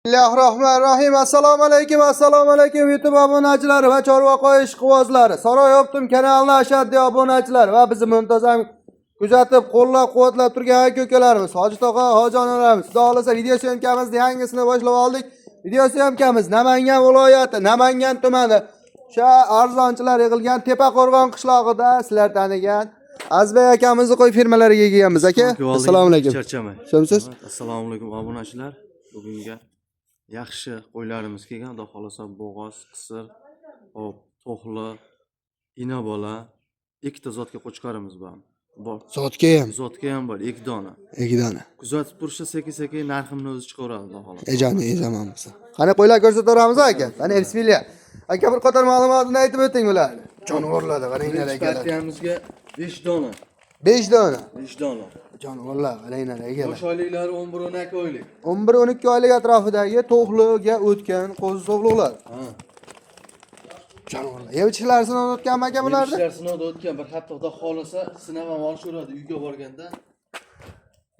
Bismillahirrohmanirrohim. Assalomu alaykum, assalomu alaykum YouTube obunachilari va chorva qo'y ishqibozlari. Saroy Optim kanalini ashaddiy obunachilari va bizni muntazam kuzatib, qo'llab-quvvatlab turgan aka ukalarimiz, Hoji tog'a, hoji onalarimiz. Xudo xohlasa video syomkamizni yangisini boshlab oldik. Video syomkamiz Namangan viloyati, Namangan tumani. O'sha arzonchilar yig'ilgan Tepaqo'rg'on qishlog'ida sizlar tanigan Azbay akamizni qo'y firmalariga kelganmiz aka. Assalomu alaykum. Charchamang. Shomsiz? Assalomu alaykum obunachilar. Bugungi yaxshi qo'ylarimiz kelgan. Xudo xohlasa bo'g'oz, qisir, hop, to'xli, ina bola, ikkita zotga qo'chqorimiz bor. Bor. Zotga ham Zotga ham bor, ikki dona. ikki dona. Kuzatib turishsa sekin-sekin narximni o'zi chiqaveradi, xudo xohlasa. Ejani ezamanmiz. Qani qo'ylar ko'rsataveramiz aka. Qani bismillah. Aka bir qator ma'lumotini aytib o'ting bularni. Jonivorlarda qaranglar Birinchi akalar. partiyamizga 5 dona. 5 dona. 5 dona. Jonivorlar qaranglar akalar. Yosh oyliklari 11-12 oylik. 11-12 oylik atrofidagi to'xliga o'tgan qo'zi sog'liqlar. Ha. Jonivorlar. Yeb ichishlari sinovdan o'tganmi aka bularni? Ishlar sinovda o'tgan, bir hafta xudo xohlasa sinab ham olishaveradi uyga borganda.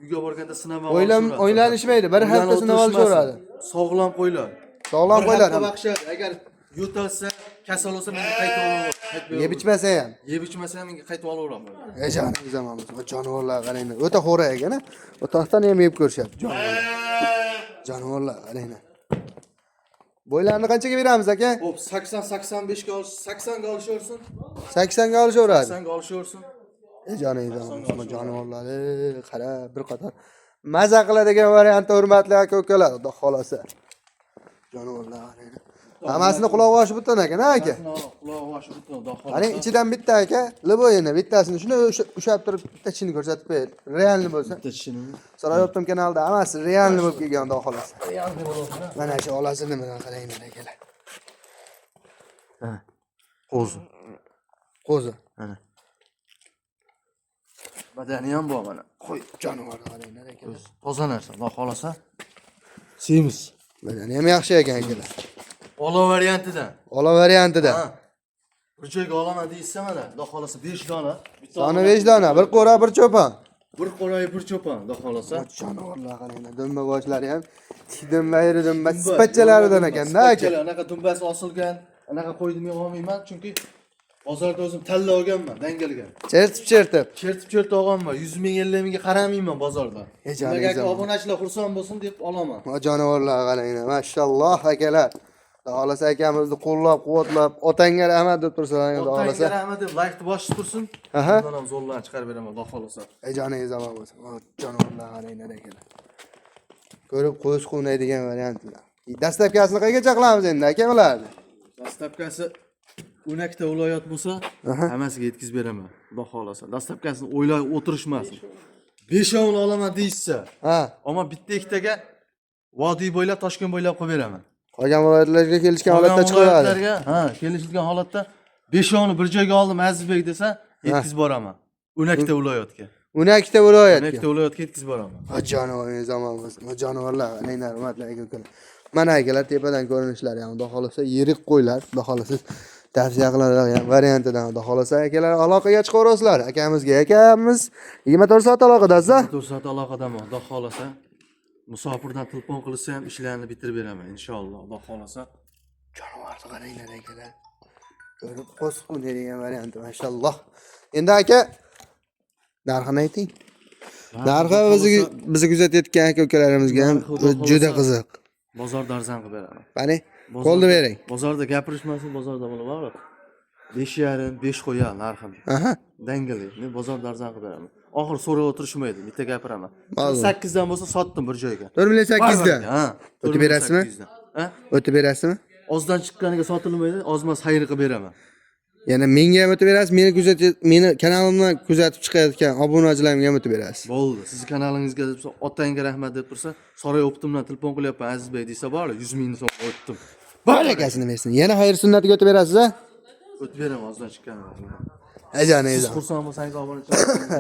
Uyga borganda sinab ham olishaveradi. O'ylanishmaydi, bir hafta O'ylanib sinab olishaveradi. o'tirishmasin. Sog'lom qo'ylar. Sog'lom Bir qo'ylar. hafta vaqt agar yo'talsa, kasal bo'lsa menga qaytib olaveradi. Yeb ichmasa ham. Yeb ichmasa ham menga qaytib olaveraman. Ejani ezamanmiz. Jonivorlar qaranglar. O'ta xo'ra ekan, a? Bu taxtani ham yeb ko'rishyapti jonivorlar. Jonivorlar qaranglar. Bo'ylarini qanchaga beramiz aka? Xo'p, 80 85 ga olish, 80 ga olishaversin. 80 ga olishaveradi. 80 ga olishaversin. Ejani jonivorlar, qara bir qator maza qiladigan variantda hurmatli aka ukalar, xudo xolasa. Jonivorlar qaranglar. Hammasini quloq oshi butun ekan, ha aka? Quloq oshi butun, xudo xohlasa. Qarang, ichidan bitta aka, liboyini bittasini shuni ushlab turib bitta tishini ko'rsatib qo'yay. Realni bo'lsa. Bitta tishini. Saroy Optim kanalida hammasi realni bo'lib kelgan, xudo xolasa. Realni bo'ladi. Mana shu olasini mana qaranglar akalar. Ha. Qo'zi. Qo'zi. Mana. Badani ham bor mana. Qo'y jonivorni qaranglar akalar. Toza narsa, xudo xohlasa. Semiz. Badani ham yaxshi ekan akalar. Olov variantidan. Ola variantida. Ha. Bir joyga olaman deyishsa mana, xudo xohlasa 5 dona. Bitta Soni 5 dona, bir qo'ra, bir cho'pon. Bir qo'ray, bir cho'pon, xudo xohlasa. Jonivorlar qaranglar, dumba boshlari ham tik dumba, iri dumba, sipatchalaridan ekanda aka. Sipatchalar, anaqa dumbasi osilgan, anaqa qo'ydim men olmayman, chunki bozorda o'zim tanlab olganman, dangalgan. Chertib chertib. Chertib chertib olganman, 100 ming, 50 mingga qaramayman bozorda. Jonim Nimaga zamon. obunachilar xursand bo'lsin deb olaman. Jonivorlar qaranglar, mashalloh akalar. Xudo xohlasa akamizni qo'llab-quvvatlab, otangga rahmat deb tursalar, xudo xohlasa. Otangga rahmat deb laykni bosib tursin. Aha. Bundan ham zo'rlarni chiqarib beraman, xudo xohlasa. Ey joningiz omon bo'lsin. Jonivorlar qaranglar akalar. Ko'rib ko'z quvnaydigan variantlar. Dastlabkasini qayergacha qilamiz endi aka bularni? Dastlabkasi 12 ta viloyat bo'lsa, hammasiga yetkazib beraman, xudo xohlasa. Dastlabkasini o'ylab o'tirishmasin. Beshovini olaman deyishsa, Ha, ammo bitta ikkitaga vodiy bo'ylab, Toshkent bo'ylab qo'yib beraman. Qolgan viloyatlarga kelishgan holatda Qolgan chiqaradi. viloyatlarga, ha, kelishilgan holatda beshovini bir joyga oldim Azizbek desa, yetkazib boraman. 12 ta viloyatga. 12 ta viloyatga. 12 ta viloyatga yetkazib boraman. Jonivorlar omon bo'lsin. Jonivorlar qaranglar, hurmatli aka ukalar. Mana akalar tepadan ko'rinishlari ham xudo xohlasa yirik qo'ylar, xudo xohlasa tavsiya qilinadigan variantidan xudo xohlasa akalar aloqaga chiqaverasizlar akamizga. Akamiz 24 soat aloqadasiz. 4 soat aloqadaman, xudo xohlasa. Musofirdan telefon qilsa ham ishlarni bitirib beraman inshaalloh, xudo xohlasa. Jonivorni qaranglar akalar. Ko'rib ko'z quvnaydigan varianti, mashalloh. Endi aka narxini ayting. Narxi bizni kuzatayotgan aka ukalarimizga ham Narxi xudo juda xohlasa- qiziq. Bozorda arzon qilib beraman. Qani, qo'lni bering. Bozorda gapirishmasin, bozorda bo'lib borib. 5,5, 5 qo'yar narxini. Aha. Dangali. Men bozorda arzon qilib beraman. Oxir so'rab o'tirishmaydi, bitta gapiraman. Ma'lum. 8 dan bo'lsa sotdim bir joyga. 4 million 8 dan. Ha. O'tib berasizmi? Ha? O'tib berasizmi? Ozdan chiqqaniga sotilmaydi, ozmas xayr qilib beraman. Yana menga ham o'tib berasiz, meni kuzatib, meni kanalimdan kuzatib chiqayotgan obunachilarimga ham o'tib berasiz. Bo'ldi. Sizni kanalingizga deb tursa, otangga rahmat deb tursa, Saroy Optimdan telefon qilyapman Azizbek desa bor, 100 ming so'm o'tdim. Barakasini bersin. Yana xayr sunnatiga o'tib berasiz, a? O'tib beraman ozdan chiqqaniga. Ey joningiz. Siz xursand bo'lsangiz obunachilar.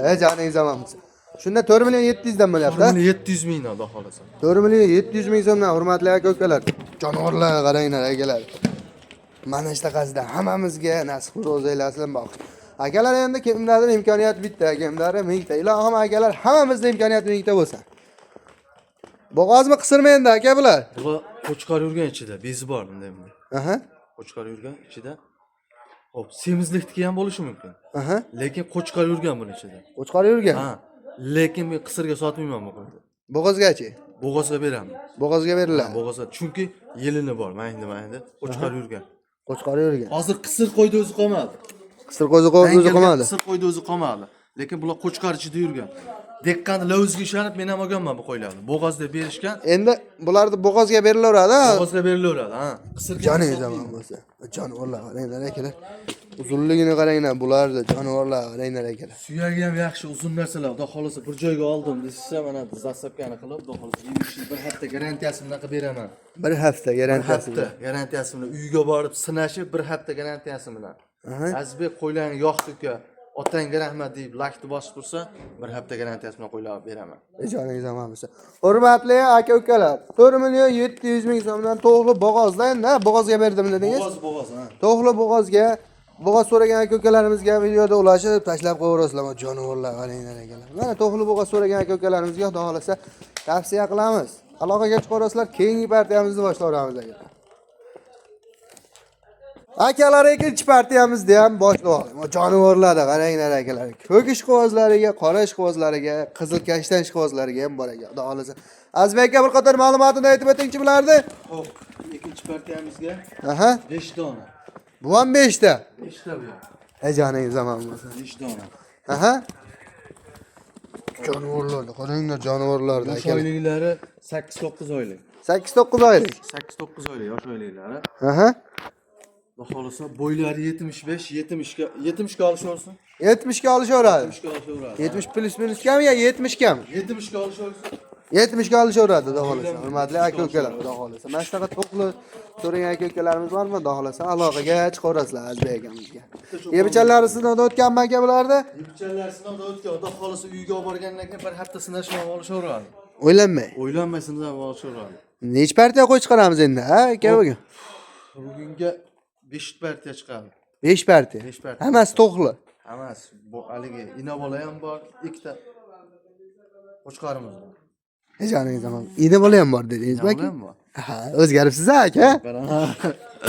Ey joningiz omon bo'lsin. Shunda 4 million 700 dan bo'lyapti. a? 700 mingdan xudo xohlasa. 4 million 700 ming so'mdan hurmatli aka ukalar. Jonivorlar qaranglar akalar. Mana shunaqasidan hammamizga nasib ro'za aylasin boq. Akalar endi kimlardir imkoniyat bitta, kimlardir mingta. Ilohim akalar hammamizda imkoniyat mingta bo'lsin. Bo'g'ozmi qisirmi endi aka bular? Bular Qo'chqor yurgan ichida, bezi bor bunday bunday. Qo'chqor yurgan ichida. Hop, semizlikniki ham bo'lishi mumkin. Lekin qo'chqor yurgan buni ichida. Qo'chqor yurgan. Ha. Lekin men qisirga sotmayman bu qo'yni. Bo'g'ozgachi? Bo'g'ozga beraman. Bo'g'ozga beriladi. Bo'g'ozga, chunki yelini bor, mayli. Qo'chqor yurgan. Qo'chqor yurgan. Hozir qisir qo'yda o'zi qolmadi. Qisir qo'zi o'zi qolmadi. Qisir qo'yda o'zi qolmadi. Lekin bular qo'chqor ichida yurgan. Deqqani lovuzga ishonib men ham olganman bu qo'ylarni. Bo'g'oz deb berishgan. Endi bularni bo'g'ozga berilaveradi. Bo'g'ozga berilaveradi, ha. Qisirga Joningiz omon bo'lsa. Jonivorlar qaranglar akalar. Uzunligini qaranglar bularni, jonivorlar qaranglar akalar. Suyagi ham yaxshi, uzun narsalar. Xudo xolasa bir joyga oldim desa, mana zastavkani qilib, xudo xolasa yemishni bir hafta garantiyasi bilan qilib beraman. Bir hafta Bir garantiyasi. hafta garantiyasi bilan uyga borib sinashi bir hafta garantiyasi bilan. Azizbek qo'ylarni yoqdi uka, otangga rahmat deb lakni bosib tursa, bir hafta garantiyasi bilan qo'ylar beraman. Joningiz omon bo'lsa. Hurmatli aka ukalar, 4 million 700 ming so'mdan to'g'ri bo'g'ozda endi, bo'g'ozga berdim dedingiz. Bo'g'oz, bo'g'oz, ha. To'g'ri bo'g'ozga, bo'g'oz so'ragan aka ukalarimizga videoda ulashib tashlab qo'yaverasizlar, mana jonivorlar qaranglar akalar. Mana to'g'ri bo'g'oz so'ragan aka ukalarimizga xudo xolasa tavsiya qilamiz. Aloqaga chiqaverasizlar, keyingi partiyamizni boshlayveramiz akalar. Akalar, ikkinchi partiyamizni ham boshlab oling. Jonivorlarda qaranglar akalar. Ko'k ishqibozlariga, qora ishqibozlariga, qizil kashtan ishqibozlariga ham bor ekan. Xudo xolasa. Azizbek aka bir qator ma'lumotini aytib o'tingchi bularni. Xo'p, ikkinchi partiyamizga 5 dona. Bu ham 5 ta. 5 ta bu ham. Ey joningiz omon bo'lsin. 5 dona. Jonivorlarda qaranglar, jonivorlarda Yosh akalar. oyliklari 8-9 oylik. 8-9 oylik. 8-9 oylik yosh oyliklari. Xudo xolasa bo'ylari 75, 70 ga 70 ga olishaversin. 70 ga olishaveradi. 70 ga olishaveradi. 70 plus minus kami ya 70 kami? 70 ga olishaversin. 70 ga olishaveradi xudo xolasa. Hurmatli aka ukalar, xudo xolasa. Mana shunaqa to'qli so'ragan aka ukalarimiz bormi? Xudo xolasa aloqaga chiqaverasizlar Azizbek akamizga. Yebichanlari sinovdan o'tganmi aka bularni? Yebichanlar sinovdan o'tgan, xudo xolasa uyga olib borgandan keyin bir hafta sinashmay olishaveradi. O'ylanmay. O'ylanmay sinab olishaveradi. Necha partiya qo'y chiqaramiz endi, ha aka bugun? Bugunga 5 partiya chiqadi. 5 partiya. 5 partiya. Hammasi to'qli. Hammasi bu haligi ina bola ham bor, ikkita qo'chqorimiz bor. Joningiz omon. Ina bola ham bor dedingiz Ina bola aka? ham bor. Ha, o'zgaribsiz ha aka?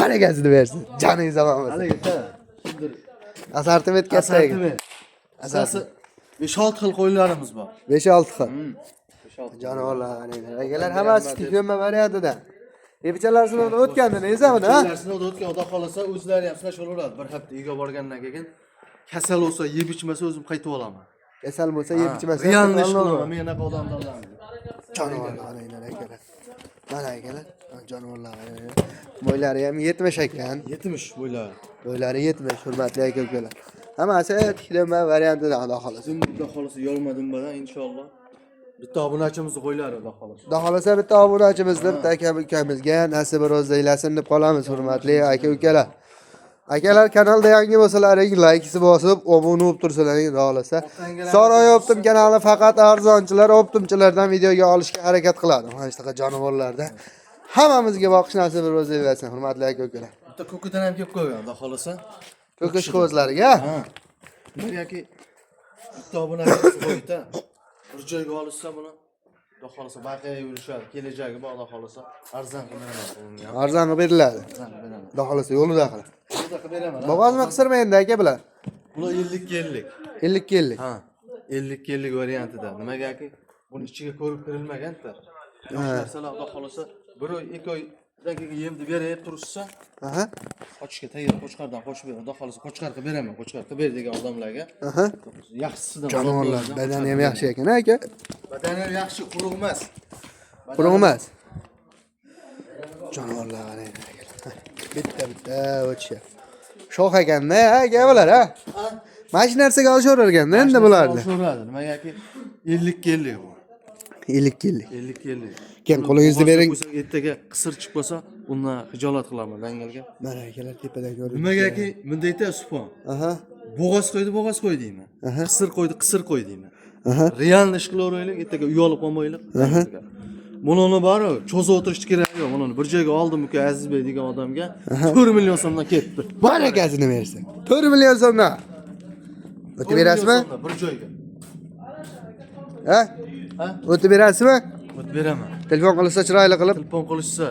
Barakasini bersin. Joningiz omon bo'lsin. Haligi ha, kimdir Assortiment katta ekan. assortiment. Qisqasi 5-6 xil qo'ylarimiz bor. 5-6 xil. 5-6. Jonivorlar qaranglar. Akalar hammasi tiklanma variantida. Yepichalar sinovdan o'tgan dedingiz buni, ha? Ular sinovdan o'tgan, xudo xolasa o'zlari ham sinashaveradi. Bir hafta uyga borgandan keyin kasal bo'lsa, yeb ichmasa o'zim qaytib olaman. Kasal bo'lsa yeb ichmasa. Realni ish qilaman, men anaqa odamlardan. Jonivorlar qaranglar akalar. Mana akalar, jonivorlar qaranglar. Bo'ylari ham 70 ekan. 70 bo'ylari. Bo'ylari 70, hurmatli aka ukalar. Hammasi tiklanma variantida xudo xolasa. Xudo xolasa yolma dumbadan inshaalloh. Bitta obunachimizni qo'ylari xudo xolasa. Xudo xolasa bitta obunachimizni, bitta aka ukamizga nasib ro'za aylasin deb qolamiz, hurmatli aka ukalar. Akalar kanalda yangi bo'lsalaring laykni bosib, obuna bo'lib tursalaring xudo xolasa. Saroy Optim kanali faqat arzonchilar, optimchilardan videoga olishga harakat qiladi. Mana shunaqa jonivorlarda hammamizga boqish nasib ro'za aylasin, hurmatli aka ukalar. Bitta ko'kidan ham kelib qo'ygan xudo xolasa. Ko'k ishqibozlariga Ha. Bir yoki bitta obunachimizni qo'ydi. Bir joyga olishsa buni xudo xolasa baqaga yurishadi, kelajagi bor xudo xolasa. Arzon qilib beraman buni ham. arzon qilib beriladi. Arzon qilib beraman. Xudo xolasa yo'lida qilib. Yo'lida qilib beraman. Bo'g'ozmi qisirmi endi aka bular? Bular 50 50. 50 50. Ha. 50 50 variantida. Nimagaki buni ichiga ko'rib kirilmagan-da. Yosh narsalar xudo xolasa bir oy, 2 oydan keyin yemni berib turishsa, qochishga tayyor qo'chqordan qochib ber. Xudo xolasa qo'chqor qilib beraman, qo'chqor qilib ber degan odamlarga yaxshisidan Jonivorlar badani ham yaxshi ekan aka. Badani ham yaxshi, quruq emas. Quruq emas. Jonivorlar qarang. Bitta bitta o'tishyapti. Sho'x ekanda, aka bular ha. Mana shu narsaga olishaverar ekanda endi bularni. Olishaveradi. Nimagaki 50 50 bu. 50 50. 50 50. Keyin qo'lingizni bering. Ertaga qisir chiqib qolsa, undan hijolat qilaman dangalga. Mana akalar tepada ko'rinib. Nimagaki bunday aytadi Supon. Bo'g'oz qo'ydi, bo'g'oz qo'y deyman. Qisir qo'ydi, qisir qo'y deyman. Realni ish qilaveraylik, ertaga uyalib qolmaylik. Bununi bori cho'zib o'tirishni keragi yo'q. Bununi bir joyga oldim uka Azizbek degan odamga 4 million so'mdan ketdi. Barakasini bersin. 4 million so'mdan. O'tib berasizmi? Bir joyga. Ha? Ha? O'tib berasizmi? O'tib beraman. Telefon qilsa chiroyli qilib Telefon qilishsa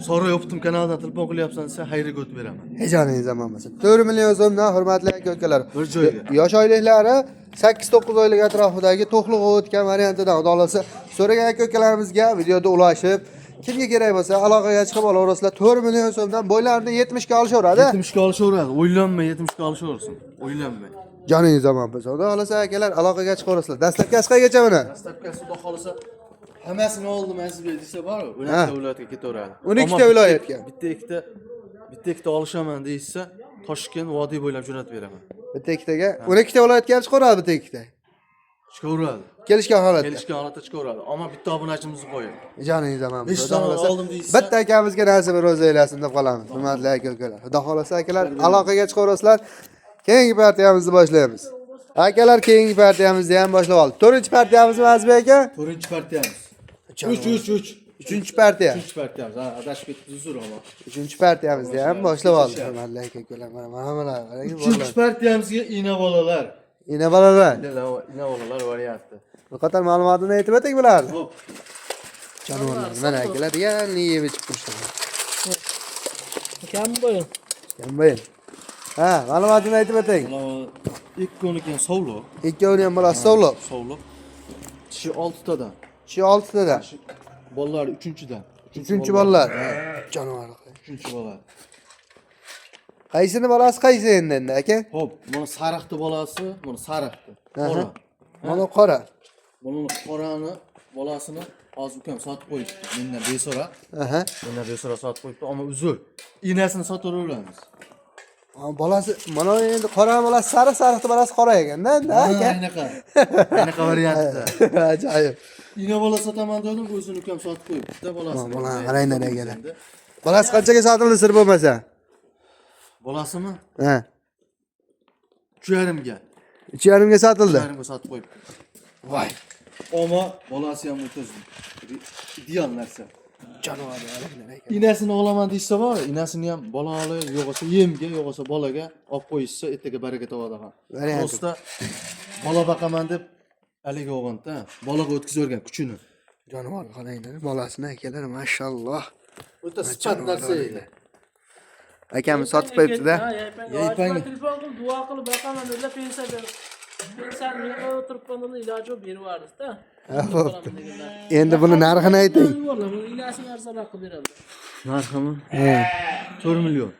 Saroy Optim kanalidan telefon qilyapsan desa, xayriga o'tib beraman. Hech joningiz omon bo'lsin. 4 million so'mdan, hurmatli aka ukalar. Bir joyga. Yosh oyliklari 8-9 oylik atrofidagi to'qliq o'tgan variantidan, xudo xohlasa, so'ragan aka ukalarimizga videoda ulashib, kimga kerak bo'lsa aloqaga chiqib olaverasizlar. 4 million so'mdan bo'ylarini 70 ga olishaveradi. 70 ga olishaveradi. O'ylanmay 70 ga olishaversin. O'ylanmay. Joningiz omon bo'lsin. Xudo xohlasa, akalar, aloqaga chiqaverasizlar. Dastlabkasi qaygacha buni? Dastlabkasi, xudo xohlasa, hammasini oldim, Aziz bey desa bor, 12 Ha. ta viloyatga ketaveradi. 12 ta Ammo viloyatga. Bitta ikkita olishaman deyishsa, Toshkent vodiy bo'ylab jo'natib beraman. Bitta ikkitaga 12 ta viloyatga ham chiqaveradi bitta ikkita. Chiqaveradi. Kelishgan holatda. Kelishgan holatda chiqaveradi. Ammo bitta obunachimizni qo'ying. Joningiz omon bo'lsin. Besh Xudo dona xohlasa, oldim deyishsa- bitta akamizga nasib ro'za aylasin deb qolamiz. Hurmatli aka ukalar. Xudo xohlasa, akalar, aloqaga chiqaverasizlar. Keyingi partiyamizni boshlaymiz. Akalar, keyingi partiyamizni ham boshlab oldik. 4 partiyamiz Azizbek aka? 4 partiyamiz. 3 3 3. 3 partiya. 3 partiyamiz. Ha, adashib ketibmiz, uzr ammo. 3 partiyamizni ham boshlab oldik. Hurmatli aka ukalar. Mana mana mana. Qarang, 3 bolalar. partiyamizga ina bolalar. Ina bolalar. Ina bolalar varianti. Bir qator ma'lumotini aytib o'ting bularni. Xo'p. Jonivorlar mana, akalar, yangi yeb ichib turishadi. Kam bo'yin. Kambayil. Ha, ma'lumotini aytib o'ting. Mana ikkovniki ham sovliq. Ikkovini ham bolasi sovliq. Sovliq. Tishi 6 tadan. Tishi 6 tadan. Bolalari 3-dan. 3 bolalar. Jonivor. 3 bola. Qaysini bolasi qaysi endi aka? Xo'p, mana sariqni bolasi, mana sariqni. Aha. Qora. Mana qora. Mana qorani bolasini hozir ukam sotib qo'yibdi. Mendan beso'ra. Aha. Mendan beso'ra sotib qo'yibdi, ammo uzr. Inasini sotaveramiz. Ha, bolasi mana endi qora bolasi sariq, sariqni bolasi qora ekanda endi aka. Anaqa. Anaqa variantda. Ajoyib. Ina bola sotaman dedim, o'zini ukam sotib qo'yibdi-da bolasini. Bola, qaranglar akalar. Bolasi qanchaga sotildi sir bo'lmasa? Bolasimi? Ha. 3,5 ga. 3,5 ga sotildi. 3,5 ga sotib qo'yibdi. Voy. Ammo bolasi ham o'ta ideal narsa. Jonivor qaranglar aka. Inasini olaman deyishsa bor, inasini ham bola olib, yo'g'olsa yemga, yo'g'olsa bolaga olib qo'yishsa, ertaga baraka topadi ham. Variant. Просто bola boqaman deb haligi o'g'anda bolaga o'tkazib yuborgan kuchini. Jonivor qaranglar, bolasini akalar, mashalloh. O'ta sifat narsa edi. Akamiz sotib qo'yibdi-da. Yaypang. Telefon qilib, duo qilib boqaman dedilar, pensiya berib. Pensiyani yig'ib o'tiribman dedi, iloji yo'q, berib yubordi-da. Ha, bo'pti. Endi buni narxini ayting. Yuborlar, buni inasini arzonroq qilib beradi. Narximi? He. 4 million.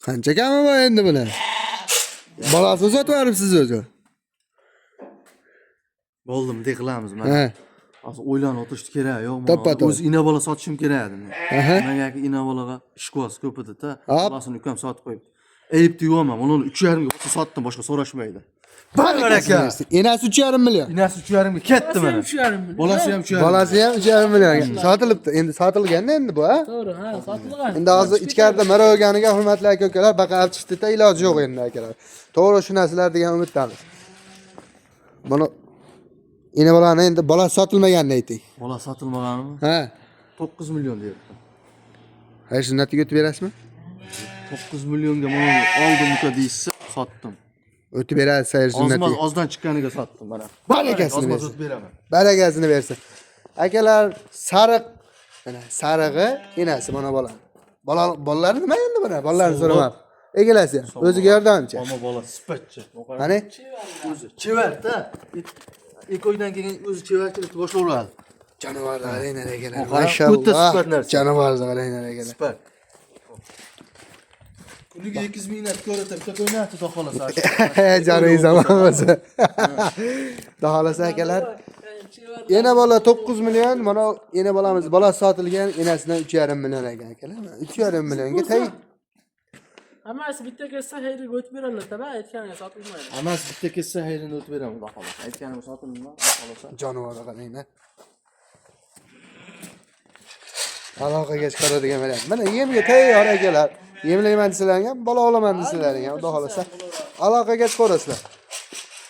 Qancha kami bor endi buni? Bolasini sotib yuboribsiz o'zi. Bo'ldi, bunday qilamiz mana. Ha. Hozir o'ylanib o'tirishni kerak yo'q. To'ppa-to'g'ri. O'zi ina bola sotishim kerak edi. Aha. Nimagaki ina bolaga ishqiboz ko'p edi-da. Hop. Bolasini ukam sotib qo'yibdi. Ayibni yuvaman. Uni 3,5 ga bo'lsa sotdim, boshqa so'rashmaydi. Barakasini bersin. Enasi 3,5 million. Inasi 3,5 ga ketdi mana. Uch yarim million. Bolasi ham 3,5. Bolasi ham 3,5 million sotilibdi. Endi sotilganda endi bu, ha? To'g'ri, ha, sotilgan. Endi hozir ichkarida mara o'rganiga, hurmatli aka ukalar, baqa olib chiqdi-da, iloji yo'q endi akalar. To'g'ri tushunasizlar degan umiddamiz. Buni ina bolani endi bolasi sotilmaganini ayting. Bola sotilmaganimi? Ha. 9 million deyapti. Ha, sunnatiga o'tib berasizmi? 9 millionga mana uni oldim uka deyishsa, sotdim. O'tib berasiz sayr Ozma sunnatiga. ozdan chiqqaniga sotdim mana. Barakasini Ozma bersin. o'tib beraman. Barakasini bersin. Akalar, sariq mana sarig'i enasi mana bola. Bola bolalari nima endi buni? Bolalarini so'ramab. Egalasi ham o'ziga yordamchi. Ammo bola sifatchi. Qani? O'zi chevarda. Ikki oydan keyin o'zi chevarchilikni boshlayveradi. Jonivorlar qaranglar akalar. Qara, o'ta Mashalloh. sifat narsa. Jonivorlar qaranglar akalar. Sifat. Kuniga 200 mingdan ko'radi, bitta ko'ynakni xudo xohlasa. Joningiz omon bo'lsin. Xudo xohlasa akalar. Ena bola 9 million, mana ena bolamiz bolasi sotilgan, enasidan 3,5 million ekan akalar. 3,5 millionga tay Hammasi bitta kelsa xayriga o'tib beradilar, tabi aytganiga sotilmaydi. Hammasi bitta kelsa xayrini o'tib beraman xudo xohlasa. Aytganim sotilmaydi, xudo xohlasa. Jonivorlar qaranglar. Aloqaga chiqaradigan variant. Mana yemga tayyor akalar. Yemlayman desalar ham, bola olaman desalar ham, xudo xohlasa aloqaga chiqaverasizlar.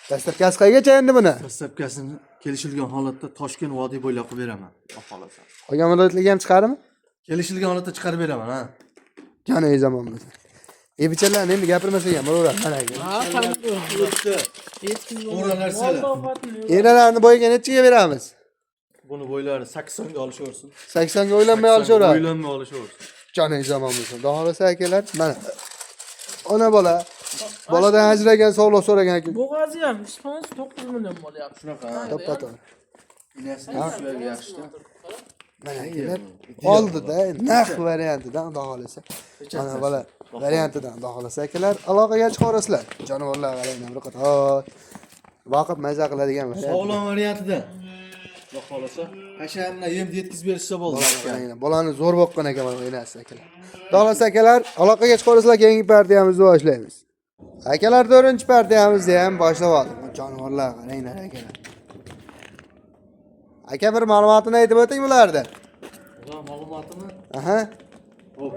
Dastlabkasi qaygacha endi buni? Dastlabkasini kelishilgan holatda Toshkent vodiy bo'ylab qilib beraman, xudo xohlasa. Qolgan viloyatlarga ham chiqarmi? Kelishilgan holatda chiqarib beraman, ha. Joningiz omon bo'lsin. Epichalarni endi gapirmasak ham bo'laveradi mana aka. Ha, qani bu? O'tdi. Yetkazib To'g'ri narsalar. Mol ovqatini yo'q. Enalarni bo'yiga nechiga beramiz? Buni bo'ylari 80 ga olishaversin. 80 ga o'ylanmay olishaveradi. O'ylanmay olishaversin. Joningiz omon bo'lsin. Xudo xohlasa akalar, mana ona bola boladan ajragan, sog'liq so'ragan aka. Bo'g'ozi ham 100% 9 million bo'lyapti. Shunaqa. To'ppa to'g'ri. Inasini suyagi yaxshi-da. Mana akalar oldida narx variantidan xudo xohlasa. Mana bola variantidan xudo xohlasa akalar aloqaga chiqaverasizlar. Jonivorlar qaranglar bir qator. Boqib maza qiladigan variant. Sog'lom variantidan. Xudo xohlasa, hashamdan yem yetkazib berishsa bo'ldi. Qaranglar, bolani zo'r boqqan ekan mana enasi akalar. Xudo xohlasa akalar aloqaga chiqaverasizlar, keyingi partiyamizni boshlaymiz. Akalar 4-partiyamizni ham boshlab oldik. Jonivorlar qaranglar akalar. Aka bir ma'lumotini aytib o'ting bularni. Xudo ma'lumotini Aha. Hop.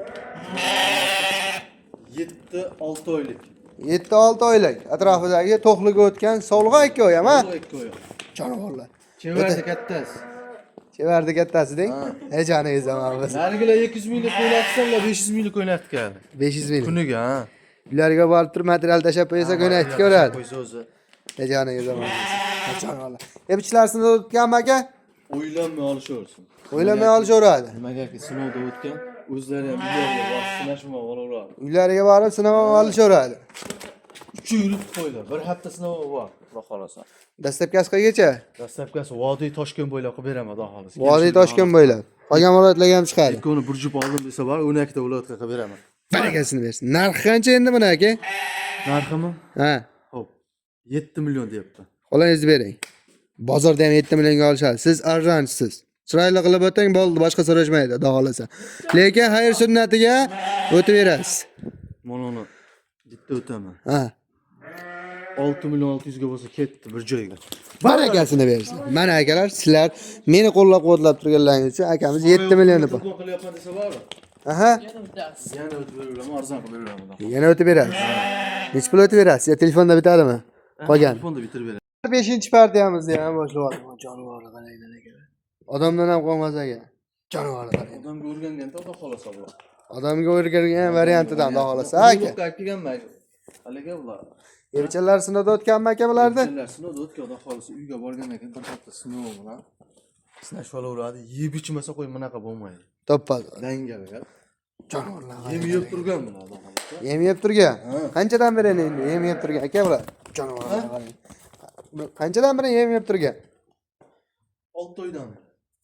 7-6 oylik. 7-6 oylik atrofidagi to'qliga o'tgan sovg'a ikkovi ham, ha? To'liq ikki oy. Jonivorlar. Chevarda kattasi. Chevardi kattasi deng. Ey joningiz omon bo'lsin. Narigilar 200 minglik o'ynatsanlar 500 minglik o'ynatgan. 500 ming. Kuniga, ha. Ularga borib turib material tashlab qo'ysa ko'nakni ko'radi. Qo'ysa o'zi. Ey joningiz omon bo'lsin. Jonivorlar. Epichilarsini o'tganmi aka? O'ylanmay olishaversin. O'ylamay olishaveradi. Nimagaki sinovda o'tgan, o'zlari ham uylariga borib sinashmay olaveradi. Uylariga borib sinab olishaveradi. 3 yil qo'ydi. Bir hafta sinovi bor, Xudo xohlasa. Dastlabkasi qaygacha? Dastlabkasi Vodiy Toshkent bo'ylab qilib beraman, Xudo xohlasa. Vodiy Toshkent bo'ylab. Qolgan viloyatlarga ham chiqadi. Ikkoni bir jup oldim desa bor, 12 ta viloyatga qilib beraman. Barakasini bersin. Narxi qancha endi buni aka? Narximi? Ha. Xo'p. 7 million deyapti. Qo'lingizni bering. Bozorda ham 7 millionga olishadi. Siz arzonchisiz. Chiroyli qilib o'ting, bo'ldi, boshqa so'rashmaydi, xudo xohlasa. Lekin xayr sunnatiga o'tib berasiz. Mana uni bitta o'taman. Ha. 6 million 600 ga bo'lsa ketdi bir joyga. Barakasini bersin. Mana akalar, sizlar meni qo'llab-quvvatlab turganlaringiz uchun akamiz 7 million deb. Telefon qilyapman desa bormi? Aha. Yana bitasiz. Yana o'tib beraverman, arzon qilib beraverman. Yana o'tib berasiz. Necha pul o'tib berasiz? Yo telefonda bitadimi? Qolgan. Telefonda bitirib beraman. 5-partiyamizni ham boshlab oldik. Jonivorni qaranglar akalar. Odamdan ham qolmas aka. Jonivorni qarang. Odamga o'rgangan xudo xohlasa bular. Odamga o'rgangan variantidan xudo xohlasa aka. Yo'q, olib kelganman. Haligi bular. Elchalar sinovda o'tganmi aka bularni? Elchalar sinovda o'tgan, xudo xohlasa uyga borgandan keyin bir hafta sinov bilan sinashib olaveradi. Yeb ichmasa qo'y bunaqa bo'lmaydi. To'ppa. Dangal gap. Jonivorlar. Yem yeb turgan bular xudo xohlasa. Yem yeb turgan. Qanchadan beri endi yem yeb turgan aka bular? Jonivorlar qarang. Qanchadan beri yem yeb turgan? 6 oydan.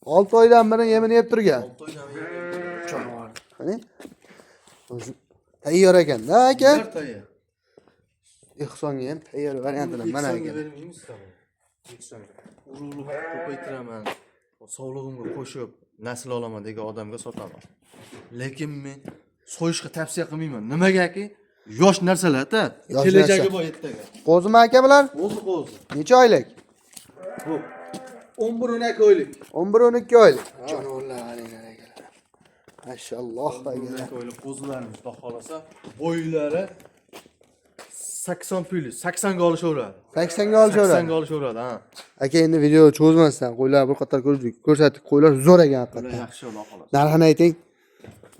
6 oydan beri yemini yeb turgan. 6 oydan yem yeb turgan. Jonivor. Qani? O'zi tayyor ekan-da aka. Bir tayyor. Ehsonga ham tayyor variantidan mana Eksonga aka. bermaymiz tabi. Eksonga. Urug'liq ko'paytiraman. Sog'lig'imga qo'shib nasl olaman degan odamga sotaman. Lekin men so'yishga tavsiya qilmayman. Nimagaki? Yosh narsalar-da. Yosh Kelajagi narsa. bor ertaga. Qo'zimi aka bular? Qo'zi qo'zi. Necha oylik? Bu 11-12 oylik. 11-12 oylik. Jonivorlar qaranglar akalar. Mashalloh akalar. 12 oylik qo'zilarimiz xudo xohlasa bo'ylari 80 puli, 80 ga olishaveradi. 80 ga olishaveradi. 80 ga olishaveradi, ha. Aka endi video cho'zmasdan qo'ylar bir qator ko'rdik, ko'rsatdik. Qo'ylar zo'r ekan Bular haqiqatdan. yaxshi xudo xohlasa. Narxini ayting.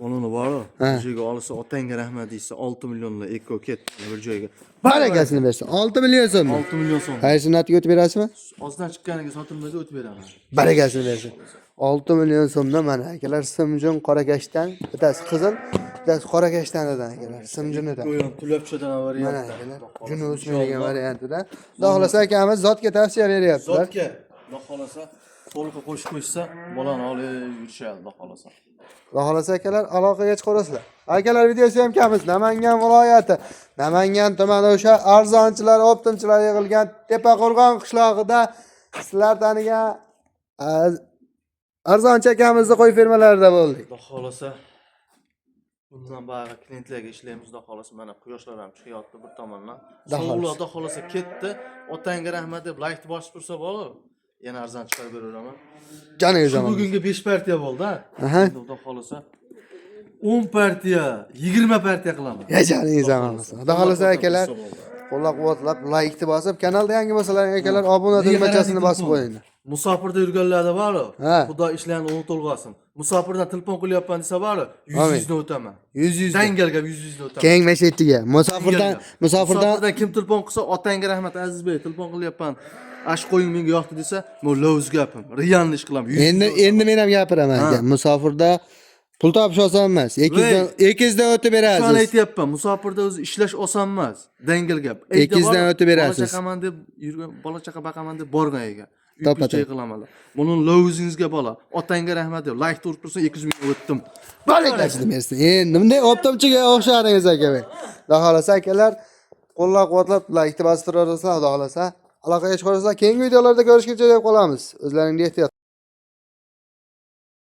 Uni bor-ku, Ha. bir joyga olsa otangga rahmat deysa 6 millionla eko ketdi bir joyga. Barakasini bersin. 6 million so'mmi? 6 million so'm. Xayr sunnatiga o'tib berasizmi? Ozdan chiqqaniga sotilmasa o'tib beraman. Barakasini bersin. 6 million so'mdan mana akalar Simjon qorakashdan, bittasi qizil, bittasi qorakashtanidan akalar, Simjonidan. Go'yo tulab tushadigan Mana variantda. akalar, juni o'smaydigan variantida. Xudo xohlasa akamiz zotga tavsiya beryaptilar. Zotga xudo xohlasa to'liq qo'shib qo'yishsa bolani olib yurishadi xudo xohlasa. Xudo xohlasa akalar aloqaga chiqaverasizlar. Akalar videosi ham kamiz. Namangan viloyati, Namangan tumani o'sha arzonchilar, optimchilar yig'ilgan Tepaqo'rg'on qishlog'ida sizlar tanigan arzonchi akamizni qo'y fermalarida bo'ldik. Xudo xohlasa bundan bari klientlarga ishlaymiz xudo xohlasa mana quyoshlar ham chiqyapti bir tomondan. Xudo xohlasa. Sovuqlar xudo xohlasa ketdi. Otangga rahmat deb laykni bosib tursa bo'ladi. Yana arzon chiqarib beraveraman. Joningiz Shu omon. bugungi 5 partiya bo'ldi ha. Aha. Endi xudo xohlasa 10 partiya, 20 partiya qilaman. Ya joningiz omon bo'lsin. Xudo xohlasa akalar qo'llab-quvvatlab laykni bosib, kanalda yangi bo'lsalar akalar obuna tugmachasini bosib qo'yinglar. Musofirda yurganlarda bor-ku, Ha. Xudo ishlarini o'ng'itolg'asin. Musofirdan telefon qilyapman desa bor-ku, Amin. 100 yuzdan o'taman. 100 100. Dangal gap 100 yuzdan o'taman. Keng mashetiga. Musofirdan Musofirdan kim telefon qilsa, otangga rahmat Azizbey, telefon qilyapman. Ash qo'ying menga yoqdi desa, bu lovuz gapim. Realni ish qilaman. Endi men ham gapiraman aka. Musofirda pul topish oson emas. 200 dan o'tib Shuni berasiz. aytyapman. Musofirda o'zi ishlash oson emas. Dangal gap. 200 dan o'tib berasiz. Bola chaqaman deb yurgan, bola chaqa baqaman deb borgan ekan. To'ppa Uyga qilaman. Buni lovuzingizga bola. Otangga rahmat deb like urib tursin 200 ming o'tdim. Barakasini bersin. Endi bunday optomchiga o'xshadingiz aka men. Xudo xolasa akalar qo'llab-quvvatlab laykni bosib turaverasizlar, xudo xolasa. Aloqaga chiqaverasizlar. Keyingi videolarda ko'rishguncha deb qolamiz. O'zlaringni ehtiyot